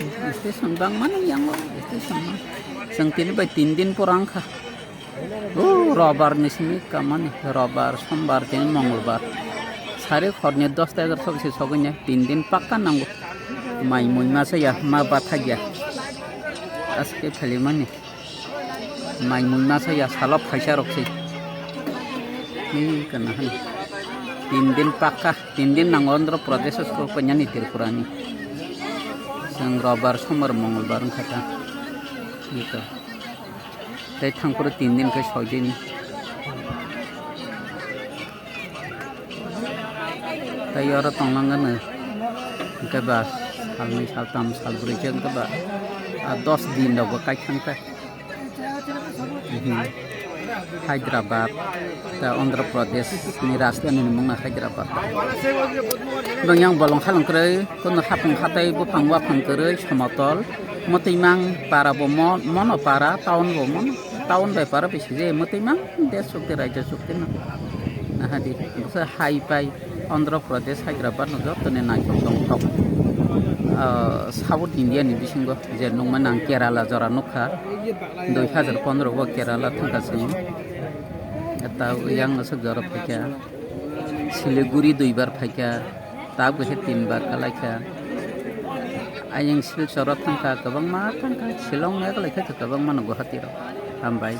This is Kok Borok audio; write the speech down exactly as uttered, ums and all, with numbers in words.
Station bangmani yango, station no. Chwng tini bai tin din pora wngkha. O robar ni simi kamani, robar, sombar, tini mongolbar. Sari horni dosta egarota se sogwi ya, tin din pakka nango. Mai mui masa ya, ma bathak ya. Aske phalimani. Mai mui masa ya, salo phaisa rok se. Ni kana hani. Tin din pakka, tin din nango Andhra Pradesh school ko nyani Tripura ni. Chwng robar, sombar, mongolbar wngkha ta. Ito. Tei thangphuru tin din khe soi din. Tei oro tonglanggano hwnkhe ba salnwi, saltham, salbrwi khe hwnkhe ba, ah, dos din rokbo kaithang khe. Mhm. Hyderabad, tei Andhra Pradesh ni rajdhani ni mungno Hyderabad. Bang yang bolong khalong kwrwi, kono hapung hatai buphang waphang kwrwi, somotol. Mwtwi mang para bo mo-, mono para, town bo mono, town bai para bisi je mwtwi mang, desh chukti raijyo chukti no. Nahadi, bwsa hai pai Andhra Pradesh, Hyderabad no joto ni naithok tongthok. Ah, South India ni bisingo je nukmani ang Kerala jora nukha, dui hazar pondro o Kerala thangkha chwng. Eta yang aswk jora phaikha. Siliguri duibar phaikha, tabuk khe tinbar kalaikha. Ayang Silcharo thangkha, kwbangma thangkha, Shillong, Meghalaya khe kwbangma no Guwahati rok. Hambai.